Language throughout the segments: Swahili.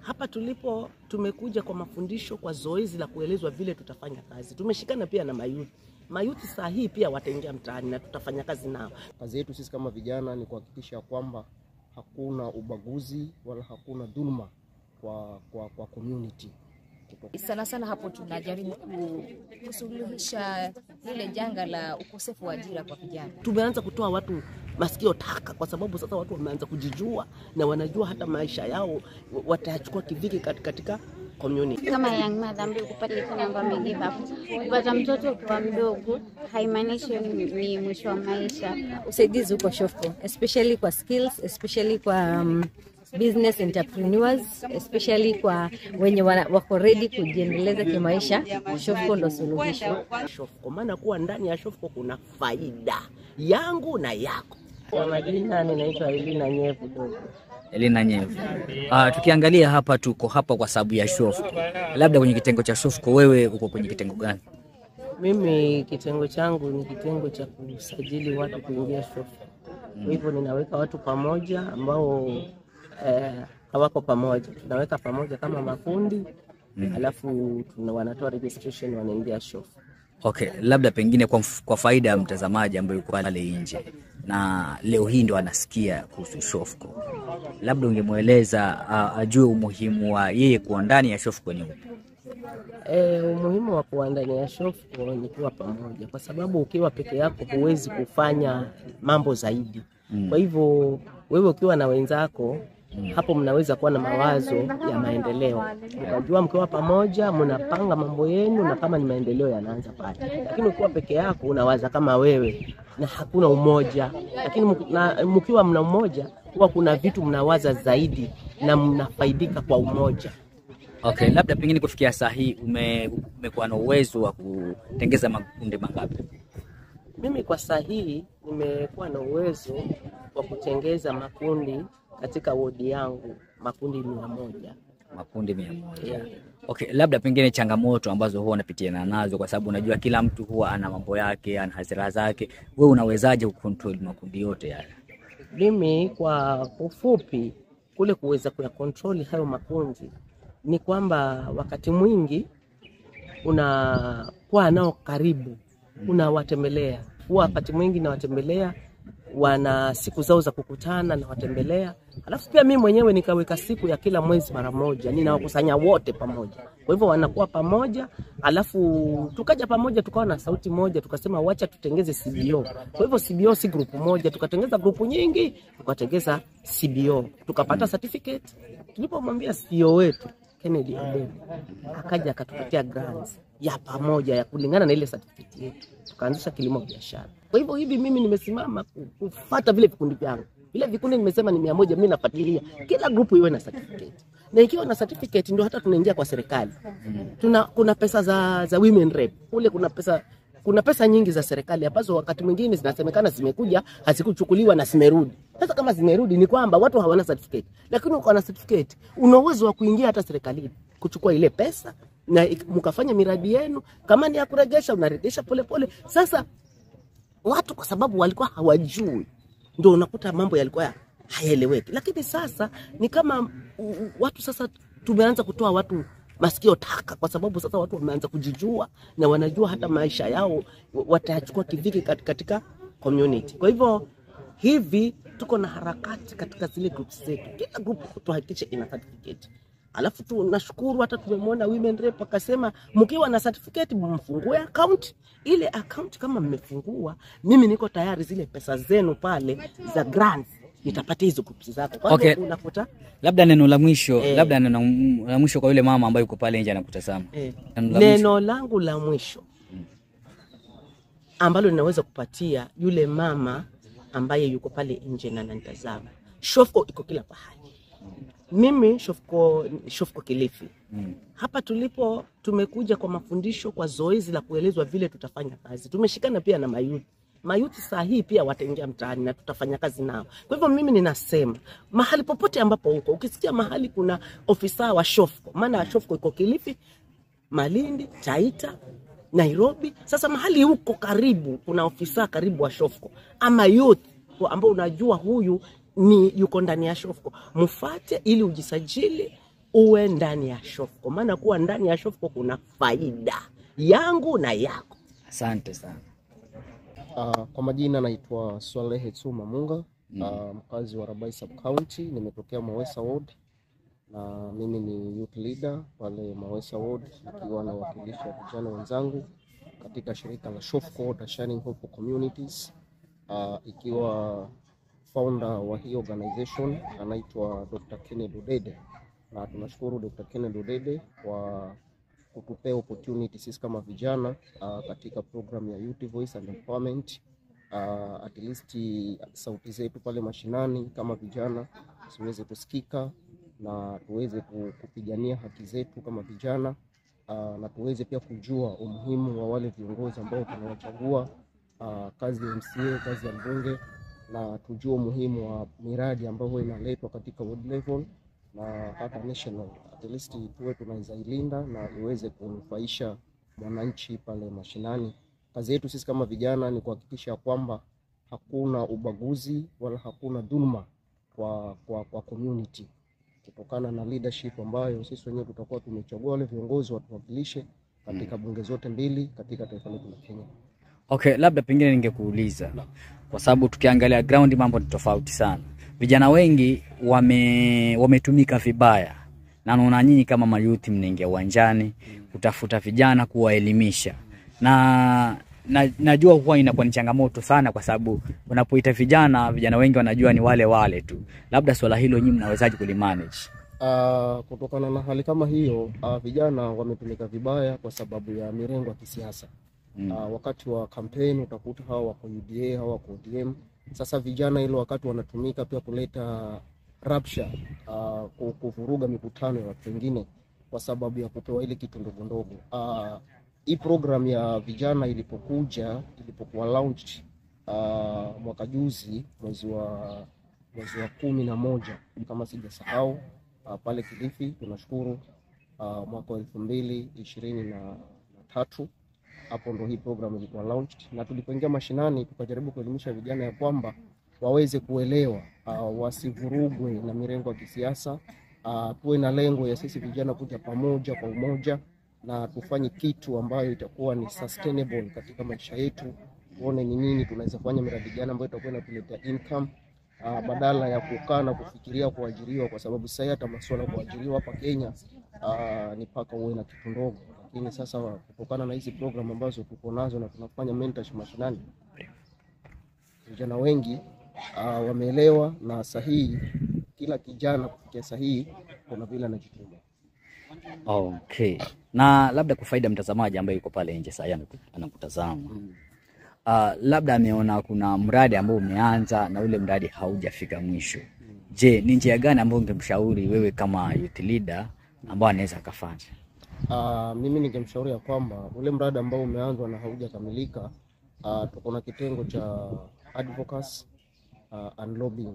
Hapa tulipo tumekuja kwa mafundisho, kwa zoezi la kuelezwa vile tutafanya kazi. Tumeshikana pia na mayuthi. Mayuthi saa hii pia wataingia mtaani na tutafanya kazi nao. Kazi yetu sisi kama vijana ni kuhakikisha kwamba hakuna ubaguzi wala hakuna dhuluma kwa community. Sana sana hapo tunajaribu kusuluhisha lile janga la ukosefu wa ajira kwa vijana. Tumeanza kutoa watu masikio taka, kwa sababu sasa watu wameanza kujijua na wanajua hata maisha yao watayachukua kiviki katika community. Kama young mother ambaye kupata kitu ambayo give up, kupata mtoto kwa mdogo haimaanishi ni mwisho wa maisha. Usaidizi uko Shofco, especially kwa skills, especially kwa business entrepreneurs, especially kwa wenye wako ready kujiendeleza kimaisha. Shofco ndo suluhisho. Shofco, maana kuwa ndani ya Shofco kuna faida yangu na yako. Kwa majina ninaitwa Elina Nyevu Dogo. Elina Nyevu. Tukiangalia hapa, tuko hapa kwa sababu ya Shofco. Labda kwenye kitengo cha Shofco, wewe uko kwenye kitengo gani? Mimi kitengo changu ni kitengo cha kusajili watu kuingia Shofco. Kwa hivyo ninaweka watu pamoja ambao hawako pamoja. Tunaweka pamoja kama makundi, alafu wanatoa registration, wanaingia Shofco. Okay, labda pengine kwa faida ya mtazamaji ambaye yuko pale nje na leo hii ndo anasikia kuhusu Shofco, labda ungemweleza ajue umuhimu wa yeye kuwa ndani ya Shofco ni upi? Umuhimu wa kuwa ndani ya Shofco ni kuwa pamoja, kwa sababu ukiwa peke yako huwezi kufanya mambo zaidi. Kwa hivyo wewe ukiwa na wenzako hapo mnaweza kuwa na mawazo ya maendeleo. Mkajua mkiwa pamoja mnapanga mambo yenu, na kama ni maendeleo yanaanza pale. Lakini ukiwa peke yako unawaza kama wewe na hakuna umoja. Lakini mkiwa mna umoja huwa kuna vitu mnawaza zaidi na mnafaidika kwa umoja. Okay, labda pengine kufikia saa hii umekuwa na uwezo wa kutengeza makundi mangapi? Mimi kwa saa hii nimekuwa na uwezo wa kutengeza makundi katika wodi yangu, makundi 100. Makundi 100. Yeah. Okay, labda pengine changamoto ambazo huwa unapitiana nazo, kwa sababu unajua kila mtu huwa ana mambo yake, ana hasira zake. Wewe unawezaje kucontrol makundi yote yale? Mimi kwa ufupi, kule kuweza kuyacontrol hayo makundi ni kwamba wakati mwingi unakuwa nao karibu, unawatembelea. Huwa wakati mwingi nawatembelea, wana siku zao za kukutana na watembelea. Alafu pia mimi mwenyewe nikaweka siku ya kila mwezi mara moja, ninawakusanya wote pamoja. Kwa hivyo wanakuwa pamoja, alafu tukaja pamoja tukawa na sauti moja, tukasema wacha tutengeze CBO. Kwa hivyo CBO si group moja, tukatengeza group nyingi, tukatengeza CBO, tukapata certificate. Tulipomwambia CEO wetu Kennedy Odem, akaja akatupatia grants ya pamoja ya kulingana na ile certificate yetu, tukaanzisha kilimo biashara. Kwa hivyo hivi mimi nimesimama kufuata vile vikundi vyangu. Vile vikundi nimesema ni 100, mimi nafuatilia kila group iwe na certificate. Na ikiwa na certificate ndio hata tunaingia kwa serikali. Kuna pesa za women rep. Kule kuna pesa nyingi za serikali ambazo wakati mwingine zinasemekana zimekuja, hazikuchukuliwa na zimerudi. Sasa kama zimerudi ni kwamba watu hawana certificate. Lakini uko na certificate, una uwezo wa kuingia hata serikalini kuchukua ile pesa na mkafanya miradi yenu. Kama ni ya kuregesha unaregesha polepole. Sasa watu kwa sababu walikuwa hawajui, ndio unakuta mambo yalikuwa hayaeleweki. Lakini sasa ni kama watu sasa tumeanza kutoa watu masikio taka, kwa sababu sasa watu wameanza kujijua na wanajua hata maisha yao watayachukua kiviki katika community. Kwa hivyo hivi tuko na harakati katika zile groups zetu. Kila group tuhakikishe ina certificate. Alafu tunashukuru hata tumemwona women rep akasema mkiwa na certificate mfungue account. Ile account kama mmefungua, mimi niko tayari zile pesa zenu pale za grants nitapatia hizo groups zako. Kwa Okay. Unakuta labda neno la mwisho, labda neno la mwisho kwa yule mama ambaye yuko pale nje anakutazama. Neno langu la mwisho ambalo ninaweza kupatia yule mama ambaye yuko pale nje na ananitazama. Shofco iko kila pahali. Mimi Shofco Kilifi. Hapa tulipo tumekuja kwa mafundisho, kwa zoezi la kuelezwa vile tutafanya kazi. Tumeshikana pia na mayuthi. Mayuthi saa hii pia wataingia mtaani na tutafanya kazi nao. Kwa hivyo mimi ninasema mahali popote ambapo uko, ukisikia mahali kuna ofisa wa Shofco, maana Shofco iko Kilifi, Malindi, Taita, Nairobi. Sasa mahali huko karibu kuna ofisa karibu wa Shofco ama youth ambao unajua huyu ni yuko ndani ya Shofco, mfuate ili ujisajili. Uwe ndani ya Shofco, maana kuwa ndani ya Shofco kuna faida yangu na yako. Asante sana. Kwa majina naitwa Swalehe Tsuma Munga, mkazi wa Rabai Sub County, nimetokea Mawesa Ward na mimi ni youth leader pale Mawesa Ward, nikiwa nawakilisha vijana wenzangu katika shirika la Shofco, The Shining Hope for Communities, ikiwa founder wa hii organization anaitwa Dr. Kenneth Odede, na tunashukuru Dr. Kenneth Odede kwa kutupea opportunity sisi kama vijana katika program ya Youth Voice and Empowerment. At least sauti zetu pale mashinani kama vijana ziweze kusikika na tuweze kupigania haki zetu kama vijana, na tuweze pia kujua umuhimu wa wale viongozi ambao tunawachagua, kazi ya MCA, kazi ya mbunge, na tujue umuhimu wa miradi ambayo inaletwa katika ward level na hata national. At least tuwe tunaweza ilinda na iweze kunufaisha mwananchi pale mashinani. Kazi yetu sisi kama vijana ni kuhakikisha kwamba hakuna ubaguzi wala hakuna dhuluma kwa community, kutokana na leadership ambayo sisi wenyewe tutakuwa tumechagua wale viongozi watuwakilishe katika bunge zote mbili katika taifa letu la Kenya. Okay, labda pengine ningekuuliza kwa sababu tukiangalia ground mambo ni tofauti sana. Vijana wengi wametumika vibaya, na naona nyinyi kama mayouth mnaingia uwanjani kutafuta vijana kuwaelimisha, na najua huwa inakuwa ni changamoto sana, kwa sababu unapoita vijana wengi wanajua ni wale wale tu. Labda swala hilo nyinyi mnawezaje kulimanage? Kutokana na hali kama hiyo, vijana wametumika vibaya kwa sababu ya mirengo ya kisiasa. Wakati wa kampeni utakuta hawa wako UDA, hawa wako ODM. Sasa vijana ile wakati wanatumika pia kuleta rapsha, kuvuruga mikutano ya watu wengine kwa sababu ya kupewa ile kitu ndogo ndogo. Hii program ya vijana ilipokuwa launched mwaka juzi mwezi wa 11 kama sijasahau, pale Kilifi, tunashukuru, mwaka 2023 hapo ndo hii program ilikuwa launched, na tulipoingia mashinani tukajaribu kuelimisha vijana ya kwamba waweze kuelewa, wasivurugwe na mirengo ya kisiasa, tuwe na lengo ya sisi vijana kuja pamoja kwa umoja na tufanye kitu ambayo itakuwa ni sustainable katika maisha yetu. Tuone ni nini tunaweza fanya, miradi gani ambayo itakuwa inatuletea income, badala ya kukaa na kufikiria kuajiriwa, kwa sababu sasa hata masuala ya kuajiriwa hapa Kenya ni paka uwe na kitu ndogo. Lakini sasa kutokana na hizi program ambazo tuko nazo na tunafanya mentorship mashinani, vijana wengi wameelewa, na sahihi kila kijana kufikia sahihi kuna vile anajituma. Okay. Na labda kwa faida mtazamaji ambaye yuko pale nje sasa anakutazama, labda ameona kuna mradi ambao umeanza na ule mradi haujafika mwisho. Je, ni njia gani ambayo ungemshauri wewe kama youth leader ambao anaweza akafanya? Mimi ningemshauri ya kwamba ule mradi ambao umeanzwa na haujakamilika, tuko na kitengo cha advocacy and lobbying.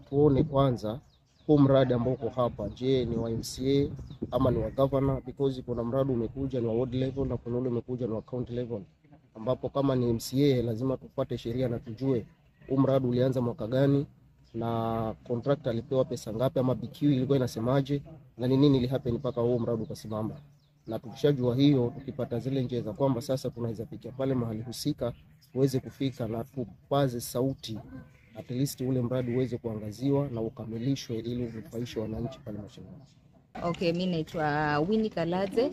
Tuone kwanza huu mradi ambao uko hapa, je, ni wa MCA ama ni wa governor? Because kuna mradi umekuja ni wa ward level na kuna ule umekuja ni wa county level, ambapo kama ni MCA lazima tufuate sheria na tujue huu mradi ulianza mwaka gani na contractor alipewa pesa ngapi ama BQ ilikuwa inasemaje na ni nini ilihappen mpaka huu mradi ukasimama. Na tukishajua hiyo, tukipata zile njia za kwamba sasa tunaweza fikia pale mahali husika tuweze kufika na tupaze sauti, at least ule mradi uweze kuangaziwa na ukamilishwe ili unufaishe wananchi pale mashinani. Okay, mimi naitwa Winnie Kaladze.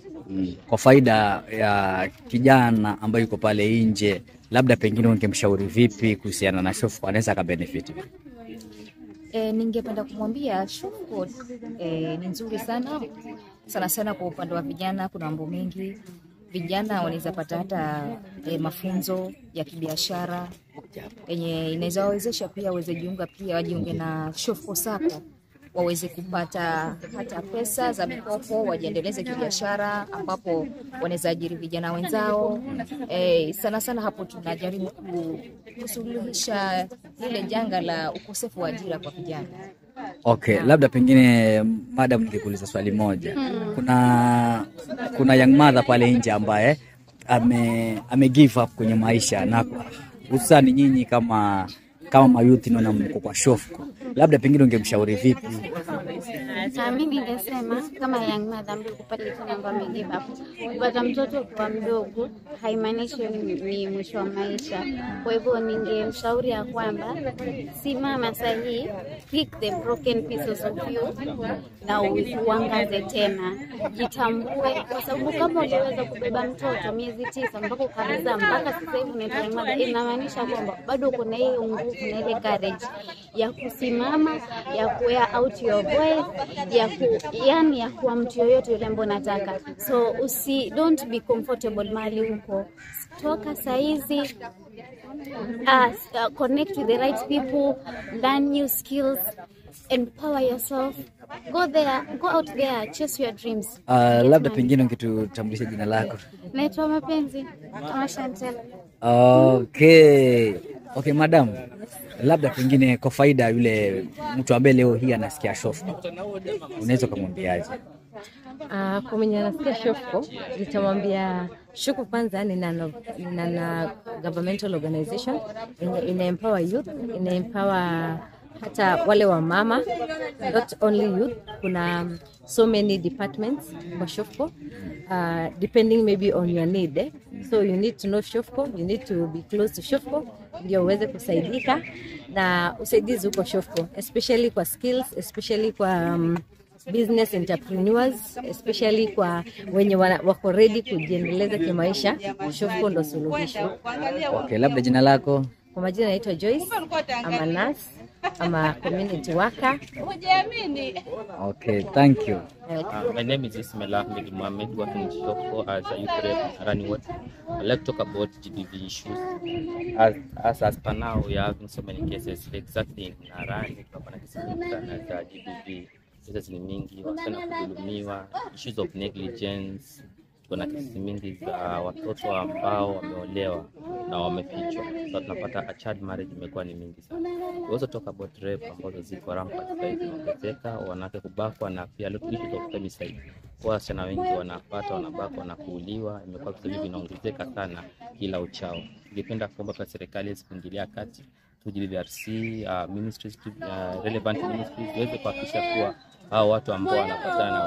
Kwa faida ya kijana ambaye yuko pale nje, labda pengine ungemshauri vipi kuhusiana na Shofco, anaweza akabenefit? Ningependa kumwambia Shofco ni nzuri sana, sana sana kwa upande wa vijana. Kuna mambo mengi vijana wanaweza pata hata mafunzo ya kibiashara yenye inaweza wawezesha pia waweze jiunga, pia wajiunge na Shofco Sacco waweze kupata hata pesa za mikopo wajiendeleze kibiashara, ambapo wanaweza ajiri vijana wenzao. Sana sana hapo tunajaribu kusuluhisha lile janga la ukosefu wa ajira kwa vijana. Okay, labda pengine madam ningekuuliza swali moja. Kuna young mother pale nje ambaye ame give up kwenye maisha, na hususan nyinyi kama mayouth naona mko kwa Shofco, labda pengine ungemshauri vipi? Mimi ningesema kama young mother ambaye yuko pale chini ambaye ame give up, kupata mtoto kwa mdogo haimaanishi ni mwisho wa maisha. Kwa hivyo ningemshauri ya kwamba simama sahihi, pick the broken pieces of you na uangaze tena, jitambue, kwa sababu kama uliweza kubeba mtoto miezi 9 mpaka ukamzaa mpaka sasa hivi unaitwa young mother, inamaanisha kwamba bado kuna hiyo nguvu na ile courage ya kusimama, ya ku air out your voice, yani ya kuwa mtu yoyote yule ambaye unataka. So don't be comfortable mahali huko, toka saizi, connect with the right people, learn new skills, empower yourself, go there, go out there, chase your dreams. Labda pengine ungetutambulisha jina lako. Naitwa Mapenzi kama Chantel. Okay, madam, labda pengine kwa faida yule mtu ambaye leo hii anasikia Shofco, unaweza kumwambiaje? Kwa mwenye anasikia Shofco, nitamwambia Shofco kwanza ni non-governmental organization ina empower youth, ina empower hata wale wa mama, not only youth. Kuna so many departments kwa Shofco, depending maybe on your need, eh? So you need to know Shofco, you need to be close to Shofco ndio uweze kusaidika na usaidizi huko Shofco, especially kwa skills, especially kwa business entrepreneurs, especially kwa wenye wako ready kujiendeleza kimaisha. Shofco ndo suluhisho. Okay, labda jina lako? Kwa majina naitwa Joyce, I'm a nurse, I'm a community worker. Okay, thank you. My name is Ismail Ahmed Mohamed, working in Shofco as a youth rep running what. I'd like to talk about GBV issues. As per now, we are having so many cases, exactly in Narani, kuna kesi mingi sana za GBV. Cases ni mingi, wasichana kudhulumiwa, issues of negligence. Kuna kesi mingi za watoto ambao wameolewa na wamefichwa. So tunapata a child marriage imekuwa ni mingi sana. We also talk about rape ambazo ziko rampant sasa hivi zinaongezeka, wanawake kubakwa na pia issues of femicide. Kwa wasichana wengi wanapata wanabakwa na kuuliwa, imekuwa sasa hivi inaongezeka sana kila uchao. Ningependa kuomba kwa serikali iweze kuingilia kati, GBVRC, ministries, relevant ministries ziweze kuhakikisha kuwa hao watu ambao wanapatana na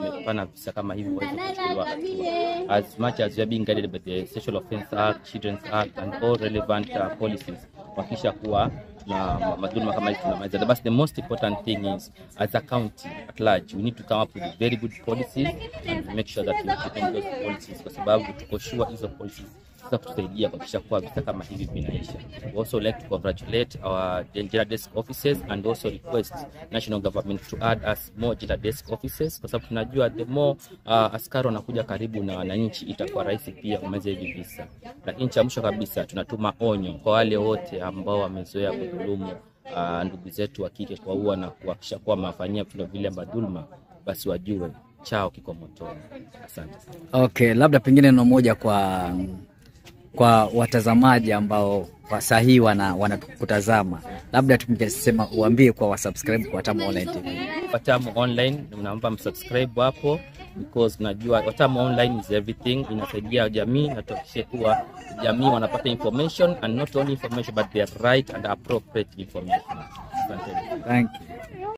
wamepana visa kama hivi waweze kuchukuliwa hatua. As much as we are being guided by the Sexual Offence Act, Children's Act and all relevant policies, kuhakikisha kuwa na madhuluma kama hizi tunamaliza. But the most important thing is, as a county at large, we need to come up with very good policies and make sure that we implement those policies, kwa sababu tuko sure hizo policies za kutusaidia kuhakikisha kuwa visa kama hivi vinaisha. We also like to congratulate our gender desk officers and also request national government to add us more gender desk officers, kwa sababu tunajua the more askari wanakuja karibu na wananchi itakuwa rahisi pia kumaliza hivi visa. Lakini cha mwisho kabisa, tunatuma onyo kwa wale wote ambao wamezoea kudhulumu ndugu zetu wa kike kwa ua na kuhakikisha kuwa wamewafanyia vitendo vile vya dhuluma, basi wajue chao kiko motoni. Asante sana. Okay, labda pengine neno moja kwa watazamaji ambao kwa saa hii wanakutazama, labda tungesema uambie kwa wasubscribe kwa Watamu Online TV. Watamu Online, naomba msubscribe hapo, because najua Watamu Online is everything, inasaidia jamii na tuhakikishe kuwa jamii wanapata information, and not only information but the right and appropriate information. Asante. Thank you.